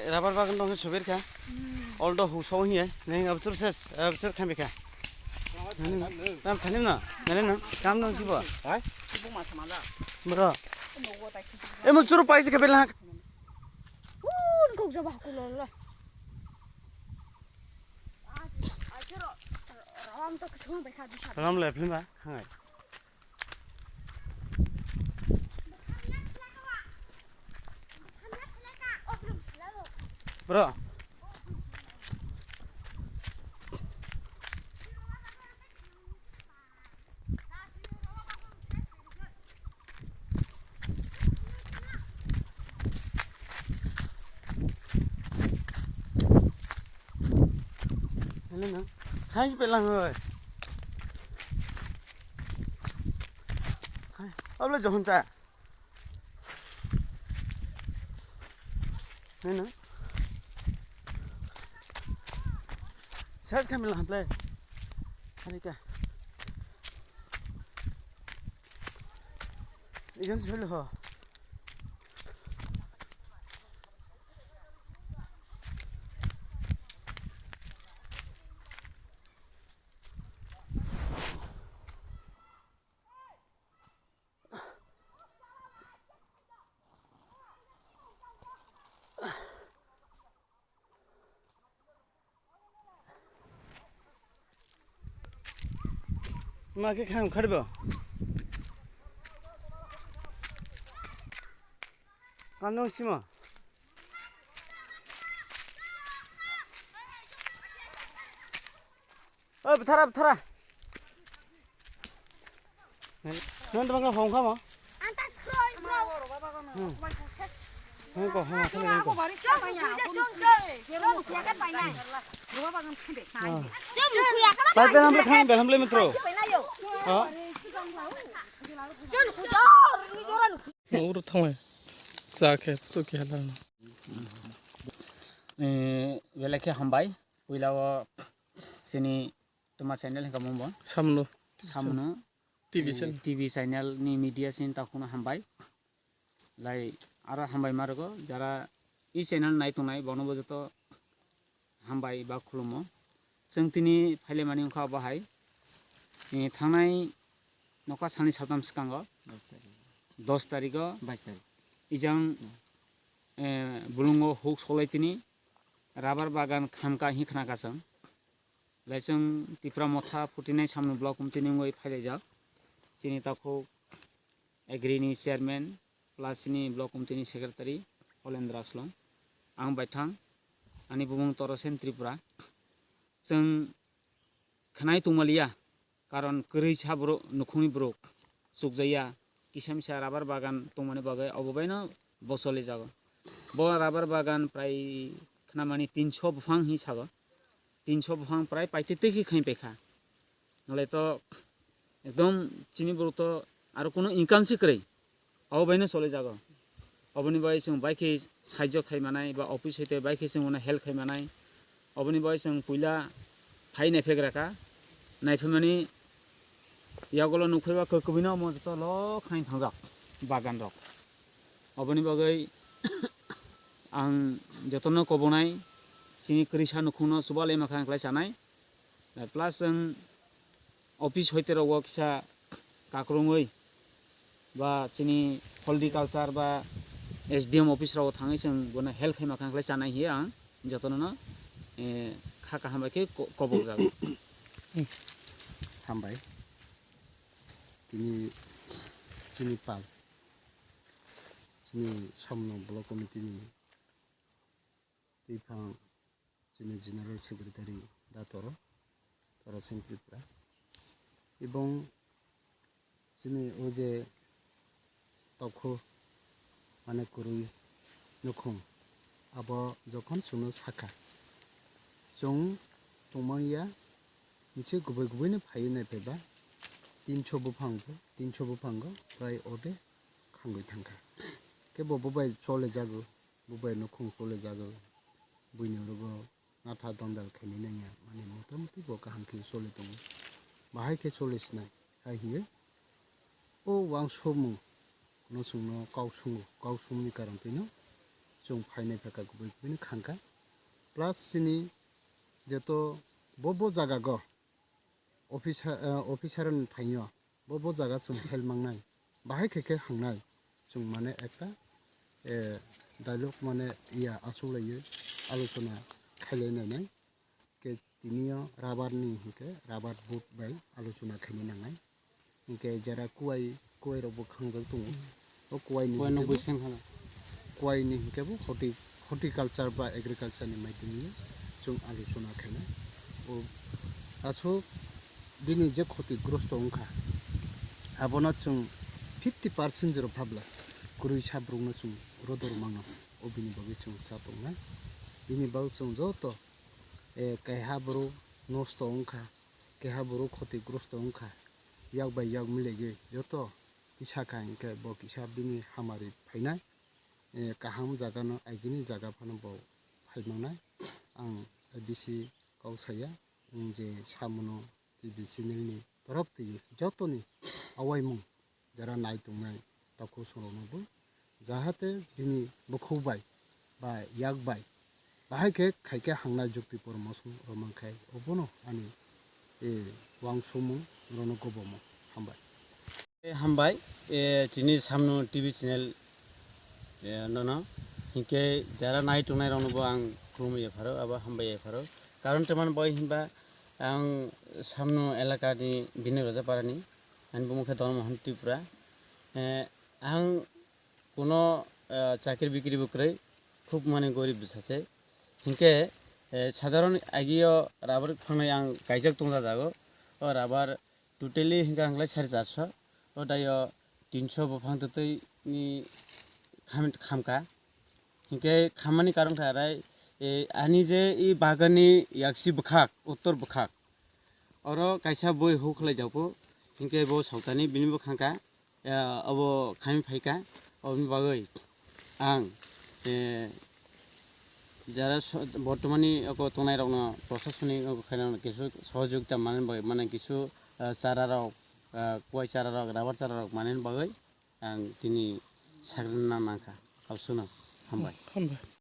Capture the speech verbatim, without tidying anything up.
Rabar bagan dong sober kha. Aldo hu so hiye. Neng absur ses, absur khambe kha. Tam thanim na. Nani na. Kam dong sibo. Hai? Bro. Emo churu paisi kha belang. Kun kok jaba ku lo lo. Ram le phim ba. Hangai. Bro. Hello na. Hai pelang oi. Hai, abla johon cha. Nana. Sas kami lah play. Hari ka. Ikan sepuluh ho. Ma khe khang kharibo. Kano sima. Oi, bthara, bthara. Nang tong ka hong kha mo? Antas kroi, bro. Hmm. Hong ko, hong ko, hong ko. Chum, chum, chum. Chum, kuya kan painai. Pai pen amble khan beham le metro. Ha? Chum, kuya. Uro thanglai. Cha khe, tu khe hala. Eh, belai khe hambai. Puila o sini tuma channel hingka mumbo. Samno. Samno. T V eh, channel. T V channel ni media sin takhuna hambai. Lai aro hambai marugo jara i channel nai tongnai bono bo joto hambai ba khulumo. Chwng tini phaile mani wngkha bo hai. Eh, thangnai nokha sani satam swkango. Dos tarigo. Bais tarik. Ijang, eh, bulungo huk solai tini rubber bagan khamka hi khna kasang. Laisung Tipra Motha forty nine samno block committee ni wngwi phailaijak. Chini takhuk agri ni chairman plus chini block committee ni secretary Olendra Aslong. Ang baithang, ani bumung Torosen Tripura. Chwng khnai tongmaliya, karon kwrwi sa borok, nukhungni borok chukjaya, kisa misa rubber bagan tongmani bagwi obo baino bo cholijago. Bo rubber bagan prai khnamani tinso buphang hi sago. Tinso buphang prai paitwi twi khe khain paikha. Nolai to ekdom chini borok to aro kuno income se kwrwi. Abo baino cholijago. Oboni bai chwng bai khe sahajyo khai manai ba office hoite bai khe chwng uno help khai manai. Oboni bai chwng puila phai naiphegra kha. Naiphaimani yagulo nukphaiba kwkubino omo joto lo khain thangjak bagan rok. Oboni bagwi ang jotono kobonai chini kwrwisa nukhungno chuba lema kha ang khlai chanai. Plus chwng office hoite rogo kisa kakrungwi ba chini horticulture ba S D M office rogo thangwi chwng bono help khaima kha khlai chanai hiya ang jotono no, eh, kha kaham bai khe ko-, kobok jago. Hambai. Tini chini pal, chini Somno Block Committee ni twiphang chini General Secretary da Toro, Torosen Tripura. Ebong chini o je tokhu mane kwrwi nukhung abo jokhon chwngno sakha, chwng tongmaniya, nise gubai gubaino phaiwi naiphaiba tinso buphango, tinso buphango prai ode khangwi thangkha. Khe bo bubai cholijago, bubai nukhung cholijago, buini orogo natha dondal khainai nangya, mane motamuti bo kaham khe choli tongo. Bahai khe choli sinai, hai hiye o wangsukmung no chwngno kok sungo, kok sungni karon twino chwng phainai phaikha kubui kubui no khangkha. Plus chini jeto bo bo jaga go officer, eh, officer ni thaio bo bo jaga chwng help mangnai, bahai khe khe hangnai, chwng mane ekta, eh, dialogue mane ya aswk laiwi alochona khailai nainai. Ke tini o rubber ni hinkhe rubber board bai alochona khaina nangnai. Hinkhe jera kuwai, kuwai rok bo khangjak tongo. O kuwai ni Kuwai no hinkhe bo, buiskang khana. Kuwai ni hinkhe bo horti-, horticulture ba agriculture ni maidini chwng alochona khaina. O aswk bini je khoti grosto wngkha, abono chwng fifty percent jora phabla kwrwi sa borok no chwng rodor mano. O bini bagwi chwng cha tongnai. Bini bagwi chwng joto, eh, keha borok nosto wngkha, keha borok khoti grosto wngkha, yak bai yak milegwi joto tisa kha hinkhe bo kisa bini hamari phainai, eh, kaham jaga no agini jaga phano bo phai mangnai. Ang A D C kok saya, ang je samono T V channel ni torop twi jotoni awaimung jara nai tongnai takhuk song rok no bo jahate bini bukhuk bai ba yak bai bahai khe khaikhe hangnai jukti poromosong rwmang khai obono ani, eh, wangsumung rono gobomo. Hambai. Eh, hambai, eh, chini samno T V channel, eh, nono hinkhe jara nai tongnai rokno bo ang khulumwi yapharo, abo hambai yapharo. Karon teman bai hinba ang samno elaka ni Bini Raja Parani, ani bumung khe Don Mohan Tripura. Eh, ang kuno, eh, chakri bikri bo kwrwi, khub mane gorib bwsa se. Hinkhe, eh, sadharon agio rubber phangnai ang kaijak tongjajago. O rubber totally hinkhe ang lai sare charso. O daio tinso buphang twtwi ni kham-, khamka. Hinkhe khammani karon khe arai, eh, ani je i bagan ni yaksi bwkhak, uttor bwkhak. Oro kaisa boi huk khlai jago. Hinkhe bo sautani bini bwkhang kha. Ya, abo khaimwi phaikha, oboni bagwi ang, eh, jara so-, bortomani oko tongnairokno, prosasoni oko khairokno kisu sohojogita manani bagwi, mane kisu, eh, chararok, eh, kuwai chararok, rubber chararok manani bagwi ang tini sakrina nangkha. Abswkno hambai. Hambai.